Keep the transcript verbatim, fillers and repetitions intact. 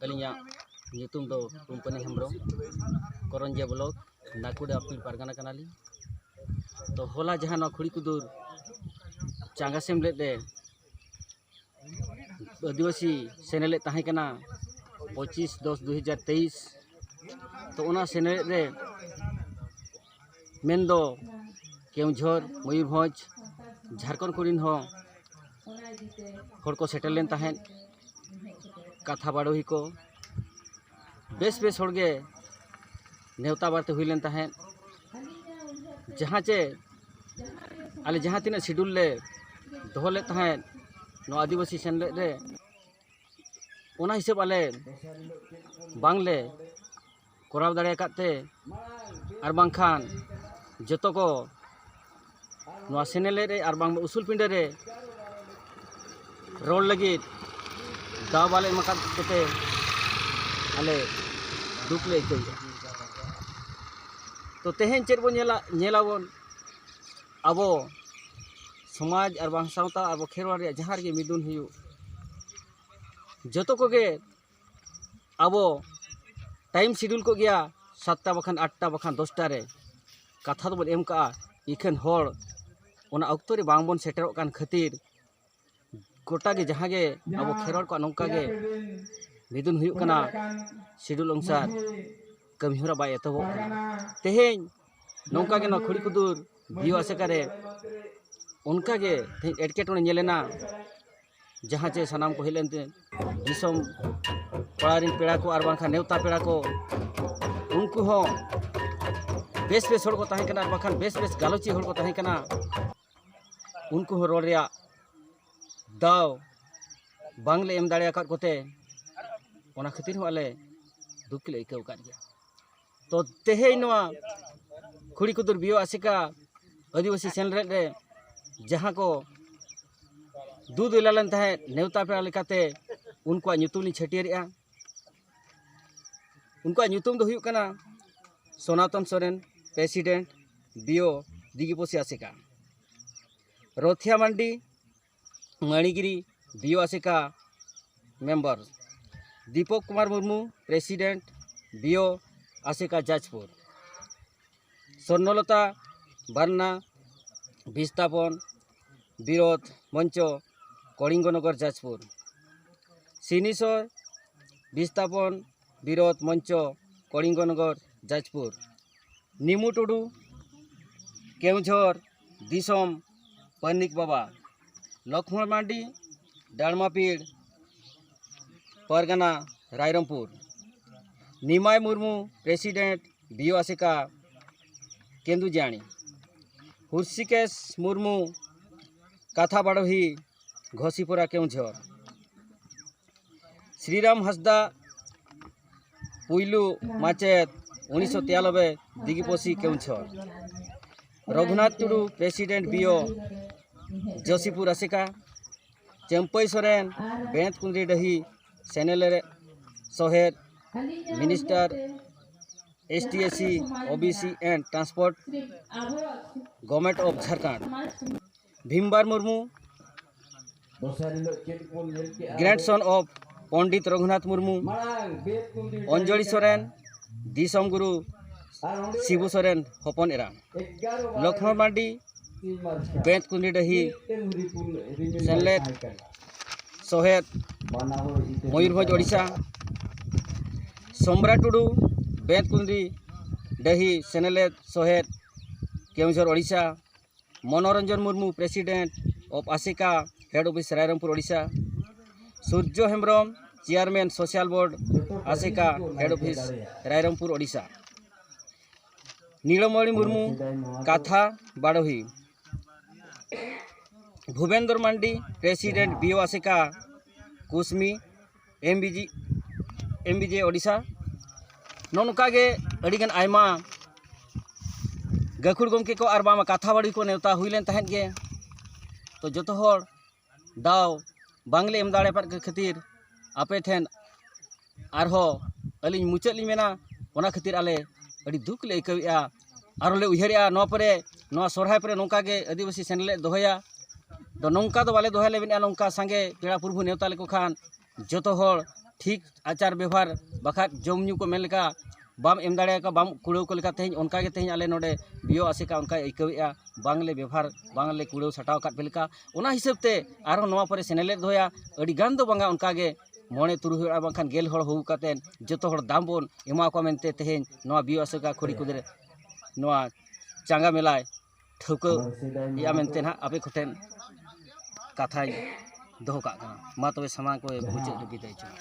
ᱟᱹᱞᱤᱧᱟᱜ ᱧᱩᱛᱩᱢ ᱫᱚ ᱠᱩᱢᱯᱟᱹᱱᱤ ᱦᱮᱢᱵᱨᱚᱢ, ᱠᱚᱨᱚᱧᱡᱤᱭᱟ ᱵᱞᱚᱠ, ᱱᱟᱠᱩᱰᱟ ᱟᱯᱤᱞ ᱯᱟᱨᱜᱟᱱᱟ ᱠᱟᱱᱟᱞᱤᱧ᱾ ᱛᱚ ᱦᱚᱞᱟ ᱡᱟᱦᱟᱸ ᱱᱚᱣᱟ ᱠᱷᱩᱲᱤ ᱠᱩᱫᱩᱨ ᱪᱟᱸᱜᱟ ᱥᱮᱢᱞᱮᱫ ᱨᱮ ᱟᱹᱫᱤᱵᱟᱹᱥᱤ ᱥᱮᱱᱮᱞᱮᱫ ᱛᱟᱦᱮᱸ ᱠᱟᱱᱟ, ᱯᱚᱸᱪᱤᱥ ᱫᱚᱥ ᱫᱩ ᱦᱟᱡᱟᱨ ᱛᱮᱭᱤᱥ᱾ ᱛᱚ ᱚᱱᱟ ᱥᱮᱱᱮᱞᱮᱫ ᱨᱮ ᱢᱮᱱᱫᱚ ᱠᱮᱣᱡᱷᱚᱨ, ᱢᱚᱭᱩᱨᱵᱷᱚᱸᱡᱽ, ᱡᱷᱟᱲᱠᱷᱚᱸᱰ ᱠᱚᱨᱮᱱ ᱦᱚᱸ ᱦᱚᱲ ᱠᱚ ᱥᱮᱴᱮᱨ ᱞᱮᱱ ᱛᱟᱦᱮᱸᱫ᱾ ᱠᱟᱛᱷᱟ ᱵᱟᱰᱚᱦᱤ ᱠᱚ, ᱵᱮᱥ ᱵᱮᱥ ᱦᱚᱲ ᱜᱮ ᱱᱮᱣᱛᱟ ᱵᱟᱨᱛᱮ ᱦᱩᱭ ᱞᱮᱱ ᱛᱟᱦᱮᱸᱫ᱾ ᱡᱟᱦᱟᱸ ᱪᱮ ᱟᱞᱮ ᱡᱟᱦᱟᱸ ᱛᱤᱱᱟᱹᱜ ᱥᱤᱰᱩᱞ ᱞᱮ ᱫᱚᱦᱚ ᱞᱮᱫ ᱛᱟᱦᱮᱸᱫ ᱱᱚᱣᱟ ᱟᱹᱫᱤᱵᱟᱹᱥᱤ ᱥᱮᱱᱞᱮᱫ ᱨᱮ, ᱚᱱᱟ ᱦᱤᱥᱟᱹᱵ ᱟᱞᱮ ᱵᱟᱝᱞᱮ ᱠᱚᱨᱟᱣ ᱫᱟᱲᱮ ᱟᱠᱟᱫ ᱛᱮ, ᱟᱨ ᱵᱟᱝᱠᱷᱟᱱ ᱡᱚᱛᱚ ᱠᱚ ᱱᱚᱣᱟ ᱥᱮᱱᱮᱞᱮᱫ ᱨᱮ ᱟᱨ ᱵᱟᱝ ᱩᱥᱩᱞ ᱯᱤᱸᱰᱟᱹ ᱨᱮ ᱨᱚᱲ ᱞᱟᱹᱜᱤᱫ ᱫᱟᱣ ᱵᱟᱞᱮ ᱮᱢ ᱟᱠᱟᱫ ᱠᱚᱛᱮ ᱟᱞᱮ ᱫᱩᱠ ᱞᱮ ᱟᱹᱭᱠᱟᱹᱣᱮᱫᱼᱟ᱾ ᱛᱚ ᱛᱮᱦᱮᱧ ᱪᱮᱫ ᱵᱚᱱ ᱧᱮᱞᱟ? ᱧᱮᱞᱟᱵᱚᱱ ᱟᱵᱚ ᱥᱚᱢᱟᱡᱽ ᱟᱨ ᱵᱟᱝ ᱥᱟᱶᱛᱟ, ᱟᱵᱚ ᱠᱷᱮᱨᱣᱟᱲ ᱨᱮᱭᱟᱜ ᱡᱟᱦᱟᱸ ᱨᱮᱜᱮ ᱢᱤᱫᱩᱱ ᱦᱩᱭᱩᱜ, ᱡᱚᱛᱚ ᱠᱚᱜᱮ ᱟᱵᱚ ᱴᱟᱭᱤᱢ ᱥᱤᱰᱩᱞ ᱠᱚᱜ ᱜᱮᱭᱟ, ᱥᱟᱛᱴᱟ ᱵᱟᱠᱷᱟᱱ ᱟᱴᱴᱟ ᱵᱟᱠᱷᱟᱱ ᱫᱚᱥᱴᱟ ᱨᱮ ᱠᱟᱛᱷᱟ ᱫᱚᱵᱚᱱ ᱮᱢ ᱠᱟᱜᱼᱟ᱾ ᱤᱠᱷᱟᱹᱱ ᱦᱚᱲ ᱚᱱᱟ ᱚᱠᱛᱚ ᱨᱮ ᱵᱟᱝᱵᱚᱱ ᱥᱮᱴᱮᱨᱚᱜ ᱠᱟᱱ ᱠᱷᱟᱹᱛᱤᱨ ᱜᱚᱴᱟ ᱜᱮ ᱡᱟᱦᱟᱸ ᱜᱮ ᱟᱵᱚ ᱠᱷᱮᱨᱣᱟᱲ ᱠᱚᱣᱟᱜ ᱱᱚᱝᱠᱟ ᱜᱮ ᱢᱤᱫᱩᱱ ᱦᱩᱭᱩᱜ ᱠᱟᱱᱟ, ᱥᱤᱰᱩᱞ ᱚᱱᱩᱥᱟᱨ ᱠᱟᱹᱢᱤᱦᱚᱨᱟ ᱵᱟᱭ ᱮᱛᱚᱦᱚᱵᱚᱜ ᱠᱟᱱᱟ᱾ ᱛᱮᱦᱮᱧ ᱱᱚᱝᱠᱟ ᱜᱮ ᱱᱚᱣᱟ ᱠᱷᱩᱲᱤ ᱠᱩᱫᱩᱨ ᱵᱤᱭᱳ ᱟᱥᱮᱠᱟ ᱨᱮ ᱚᱱᱠᱟ ᱜᱮ ᱛᱮᱦᱮᱧ ᱮᱴᱠᱮᱴᱚᱬᱮ ᱧᱮᱞᱮᱱᱟ, ᱡᱟᱦᱟᱸ ᱪᱮ ᱥᱟᱱᱟᱢ ᱠᱚ ᱦᱮᱡ ᱞᱮᱱᱛᱮ ᱫᱤᱥᱚᱢ ᱯᱟᱲᱟ ᱨᱮᱱ ᱯᱮᱲᱟ ᱠᱚ ᱟᱨ ᱵᱟᱝᱠᱷᱟᱱ ᱱᱮᱣᱛᱟ ᱯᱮᱲᱟ ᱠᱚ, ᱩᱱᱠᱩ ᱦᱚᱸ ᱵᱮᱥ ᱵᱮᱥ ᱦᱚᱲ ᱠᱚ ᱛᱟᱦᱮᱸ ᱠᱟᱱᱟ ᱟᱨ ᱵᱟᱝᱠᱷᱟᱱ ᱵᱮᱥ ᱵᱮᱥ ᱜᱟᱞᱚᱪᱤᱭᱟᱹ ᱦᱚᱲ ᱠᱚ ᱛᱟᱦᱮᱸ ᱠᱟᱱᱟ᱾ ᱩᱱᱠᱩ ᱦᱚᱸ ᱨᱚᱲ ᱨᱮᱭᱟᱜ ᱫᱟᱣ ᱵᱟᱝᱞᱮ ᱮᱢ ᱫᱟᱲᱮ ᱟᱠᱟᱫ ᱠᱚᱛᱮ, ᱚᱱᱟ ᱠᱷᱟᱹᱛᱤᱨ ᱦᱚᱸ ᱟᱞᱮ ᱫᱩᱠ ᱞᱮ ᱟᱹᱭᱠᱟᱹᱣ ᱟᱠᱟᱫ ᱜᱮᱭᱟ᱾ ᱛᱚ ᱛᱮᱦᱮᱧ ᱱᱚᱣᱟ ᱠᱷᱩᱲᱤ ᱠᱩᱫᱩᱨ ᱵᱤᱭᱳ ᱟᱥᱮᱠᱟ ᱟᱹᱫᱤᱵᱟᱹᱥᱤ ᱥᱮᱱᱞᱮᱫ ᱨᱮ ᱡᱟᱦᱟᱸ ᱠᱚ ᱫᱩ ᱫᱩᱞᱟ ᱞᱮᱱ ᱛᱟᱦᱮᱸᱫ ᱱᱮᱣᱛᱟ ᱯᱮᱲᱟ ᱞᱮᱠᱟᱛᱮ, ᱩᱱᱠᱩᱣᱟᱜ ᱧᱩᱛᱩᱢ ᱞᱤᱧ ᱪᱷᱟᱹᱴᱭᱟᱹᱨᱮᱜᱼᱟ᱾ ᱩᱱᱠᱩᱣᱟᱜ ᱧᱩᱛᱩᱢ ᱫᱚ ᱦᱩᱭᱩᱜ ᱠᱟᱱᱟ ᱥᱚᱱᱟᱛᱚᱱ ᱥᱚᱨᱮᱱ, ᱯᱨᱮᱥᱤᱰᱮᱱᱴ, ᱵᱤᱭᱳ ᱫᱤᱜᱤᱯᱚᱥᱤ ᱟᱥᱮᱠᱟ, ᱨᱚᱛᱷᱤᱭᱟ ᱢᱟᱱᱰᱤ, ᱢᱟᱬᱤᱜᱤᱨᱤ ᱵᱤᱭᱳ ᱟᱥᱮᱠᱟ ᱢᱮᱢᱵᱟᱨ, ᱫᱤᱯᱚᱠ ᱠᱩᱢᱟᱨ ᱢᱩᱨᱢᱩ, ᱯᱨᱮᱥᱤᱰᱮᱱᱴ, ᱵᱤᱭᱳ ᱟᱥᱮᱠᱟ, ᱡᱟᱡᱽᱯᱩᱨ᱾ ᱥᱚᱨᱱᱚᱞᱚᱛᱟ ᱵᱟᱨᱱᱟ, ᱵᱤᱥᱛᱷᱟᱯᱚᱱ ᱵᱤᱨᱳᱫᱷ ᱢᱚᱧᱪᱚ, ᱠᱚᱲᱤᱝᱜᱚᱱᱚᱜᱚᱨ, ᱡᱟᱡᱽᱯᱩᱨ᱾ ᱥᱤᱱᱤᱥᱚᱨ ᱵᱤᱥᱛᱷᱟᱯᱚᱱ ᱵᱤᱨᱳᱫᱷ ᱢᱚᱧᱪᱚ, ᱠᱚᱲᱤᱝᱜᱚᱱᱚᱜᱚᱨ, ᱡᱟᱡᱽᱯᱩᱨ᱾ ᱱᱤᱢᱩ ᱴᱩᱰᱩ, ᱠᱮᱣᱡᱷᱚᱨ ᱫᱤᱥᱚᱢ ᱯᱟᱨᱱᱤᱠ ᱵᱟᱵᱟ᱾ ᱞᱚᱠᱷᱢᱚᱬ ᱢᱟᱨᱰᱤ, ᱰᱟᱲᱢᱟᱯᱤᱲ ᱯᱟᱨᱜᱟᱱᱟ, ᱨᱟᱭᱨᱚᱝᱯᱩᱨ᱾ ᱱᱤᱢᱟᱭ ᱢᱩᱨᱢᱩ, ᱯᱨᱮᱥᱤᱰᱮᱱᱴ, ᱵᱤᱭᱳ ᱟᱥᱮᱠᱟ, ᱠᱮᱱᱫᱩᱡᱟᱱᱤ᱾ ᱦᱩᱨᱥᱤᱠᱮᱥ ᱢᱩᱨᱢᱩ, ᱠᱟᱛᱷᱟ ᱵᱟᱰᱚᱦᱤ, ᱜᱷᱚᱥᱤᱯᱩᱨᱟ, ᱠᱮᱣᱡᱷᱚᱨ᱾ ᱥᱨᱤᱨᱟᱢ ᱦᱟᱸᱥᱫᱟ, ᱯᱩᱭᱞᱩ ᱢᱟᱪᱮᱛ, ᱩᱱᱤᱥᱥᱚ ᱛᱤᱨᱟᱱᱚᱵᱵᱳᱭ, ᱫᱤᱜᱤᱯᱚᱥᱤ, ᱠᱮᱣᱡᱷᱚᱨ᱾ ᱨᱚᱜᱷᱩᱱᱟᱛᱷ ᱴᱩᱰᱩ, ᱯᱨᱮᱥᱤᱰᱮᱱᱴ, ᱵᱤᱭᱳ, ᱡᱳᱥᱤᱯᱩᱨ ᱟᱥᱮᱠᱟ᱾ ᱪᱟᱹᱢᱯᱟᱹᱭ ᱥᱚᱨᱮᱱ, ᱵᱮᱸᱛ ᱠᱩᱸᱫᱽᱨᱤ ᱰᱟᱹᱦᱤ, ᱥᱮᱱᱮᱞᱮᱫ ᱥᱚᱦᱮᱫ, minister, S T S C, O B C and Transport, Government of Jharkhand᱾ Bhimbar Murmu, grandson of Pandit Raghunath Murmu. Anjali Soren, Disom Guru ᱥᱤᱵᱩ ᱥᱚᱨᱮᱱ ᱦᱚᱯᱚᱱ ᱮᱨᱟ᱾ ᱞᱚᱠᱷᱢᱚᱬ ᱢᱟᱨᱰᱤ, ᱵᱮᱸᱛ ᱠᱩᱸᱫᱽᱨᱤ ᱰᱟᱹᱦᱤ, ᱥᱮᱱᱞᱮᱫ ᱥᱚᱦᱮᱫ, ᱢᱚᱭᱩᱨᱵᱷᱚᱸᱡᱽ, ᱳᱰᱤᱥᱟ᱾ ᱥᱚᱢᱨᱟ ᱴᱩᱰᱩ, ᱵᱮᱸᱛ ᱠᱩᱸᱫᱽᱨᱤ ᱰᱟᱹᱦᱤ, ᱥᱮᱱᱞᱮᱫ ᱥᱚᱦᱮᱫ, Keonjhar, Odisha. Manoranjan Murmu, president of ASECA, head office, Rairangpur, Odisha. Surya Hembrom, chairman, social board, ASECA, head office, Rairangpur, Odisha. ᱱᱤᱲᱚᱢᱚᱬᱤ Murmu, ᱠᱟᱛᱷᱟ ᱵᱟᱰᱚᱦᱤ᱾ ᱵᱷᱩᱵᱮᱱᱫᱨᱚ ᱢᱟᱱᱰᱤ, president, BO ASECA, Kusumi, MBJ, MBJ, Odisha. ᱱᱚᱜᱼᱚ ᱱᱚᱝᱠᱟ ᱜᱮ ᱟᱹᱰᱤᱜᱟᱱ ᱟᱭᱢᱟ ᱜᱟᱹᱠᱷᱩᱲ ᱜᱚᱢᱠᱮ ᱠᱚ ᱟᱨ ᱵᱟᱝ ᱠᱟᱛᱷᱟ ᱵᱟᱰᱚᱦᱤ ᱠᱚ ᱱᱮᱣᱛᱟ ᱦᱩᱭ ᱞᱮᱱ ᱛᱟᱦᱮᱸᱫ ᱜᱮ᱾ ᱛᱚ, ᱡᱚᱛᱚ ᱦᱚᱲ ᱫᱟᱣ ᱵᱟᱝᱞᱮ ᱮᱢ ᱫᱟᱲᱮᱭᱟᱯᱮ ᱠᱷᱟᱹᱛᱤᱨ ᱟᱯᱮ ᱴᱷᱮᱱ ᱟᱨᱦᱚᱸ ᱟᱹᱞᱤᱧ ᱢᱩᱪᱟᱹᱫ ᱞᱤᱧ ᱢᱮᱱᱟ, ᱚᱱᱟ ᱠᱷᱟᱹᱛᱤᱨ ᱟᱞᱮ ᱟᱹᱰᱤ ᱫᱩᱠ ᱞᱮ ᱟᱹᱭᱠᱟᱹᱣᱮᱫᱼᱟ᱾ ᱟᱨᱦᱚᱸ ᱞᱮ ᱩᱭᱦᱟᱹᱨᱮᱫᱼᱟ, ᱱᱚᱣᱟ ᱯᱚᱨᱮ, ᱱᱚᱣᱟ ᱥᱚᱨᱦᱟᱭ ᱯᱚᱨᱮ ᱱᱚᱝᱠᱟ ᱜᱮ ᱟᱹᱫᱤᱵᱟᱹᱥᱤ ᱥᱮᱱᱮᱞᱮᱫ ᱫᱚᱦᱚᱭᱟ᱾ ᱫᱚ ᱱᱚᱝᱠᱟ ᱫᱚ ᱵᱟᱞᱮ ᱫᱚᱦᱚᱭᱟ ᱞᱮ ᱢᱮᱱᱮᱫᱼᱟ, ᱱᱚᱝᱠᱟ ᱥᱟᱸᱜᱮ ᱯᱮᱲᱟ ᱯᱨᱚᱵᱷᱩ ᱱᱮᱣᱛᱟ ᱞᱮᱠᱚ ᱠᱷᱟᱱ ᱡᱚᱛᱚ ᱦᱚᱲ ᱴᱷᱤᱠ ᱟᱪᱟᱨ ᱵᱮᱵᱚᱦᱟᱨ ᱵᱟᱠᱷᱟᱡ ᱡᱚᱢ ᱧᱩ ᱠᱚ ᱢᱮᱱ ᱞᱮᱠᱟ ᱵᱟᱢ ᱮᱢ ᱫᱟᱲᱮᱭᱟᱠᱚᱣᱟ, ᱵᱟᱢ ᱠᱩᱲᱟᱹᱣ ᱠᱚ ᱞᱮᱠᱟ, ᱛᱮᱦᱮᱧ ᱚᱱᱠᱟ ᱜᱮ ᱛᱮᱦᱮᱧ ᱟᱞᱮ ᱱᱚᱰᱮ ᱵᱤᱭᱳ ᱟᱥᱮᱠᱟ ᱚᱱᱠᱟᱭ ᱟᱹᱭᱠᱟᱹᱣᱮᱫᱼᱟ, ᱵᱟᱝᱞᱮ ᱵᱮᱵᱚᱦᱟᱨ, ᱵᱟᱝᱞᱮ ᱠᱩᱲᱟᱹᱣ ᱥᱟᱴᱟᱣ ᱟᱠᱟᱫ ᱯᱮ ᱞᱮᱠᱟ᱾ ᱚᱱᱟ ᱦᱤᱥᱟᱹᱵ ᱛᱮ ᱟᱨᱦᱚᱸ ᱱᱚᱣᱟ ᱯᱚᱨᱮ ᱥᱮᱱᱮᱞᱮᱫ ᱫᱚᱦᱚᱭᱟ, ᱟᱹᱰᱤ ᱜᱟᱱ ᱫᱚ ᱵᱟᱝᱟ, ᱚᱱᱠᱟ ᱜᱮ ᱢᱚᱬᱮ ᱛᱩᱨᱩᱭ ᱦᱚᱲ ᱟᱨ ᱵᱟᱝᱠᱷᱟᱱ ᱜᱮᱞ ᱦᱚᱲ ᱦᱚᱦᱚ ᱠᱟᱛᱮᱫ ᱡᱚᱛᱚ ᱦᱚᱲ ᱫᱟᱢ ᱵᱚᱱ ᱮᱢᱟ ᱠᱚᱣᱟ ᱢᱮᱱᱛᱮ ᱛᱮᱦᱮᱧ ᱱᱚᱣᱟ ᱵᱤᱭᱳ ᱟᱥᱮᱠᱟ ᱠᱷᱚᱲᱤ ᱠᱩᱫᱽᱨᱟᱹ ᱱᱚᱣᱟ ᱪᱟᱸᱜᱟ ᱢᱮᱞᱟᱭ ᱴᱷᱟᱹᱣᱠᱟᱹ ᱮᱫᱼᱟ ᱢᱮᱱᱛᱮ ᱱᱟᱦᱟᱜ ᱟᱯᱮ ᱠᱚᱴᱷᱮᱱ ᱠᱟᱛᱷᱟᱧ ᱫᱚᱦᱚ ᱠᱟᱜ ᱠᱟᱱᱟ᱾ ᱢᱟ ᱛᱚᱵᱮ ᱥᱟᱱᱟᱢ ᱠᱚ ᱢᱩᱪᱟᱹᱫ ᱨᱮ ᱵᱤᱫᱟᱹᱭ ᱪᱚᱝ᱾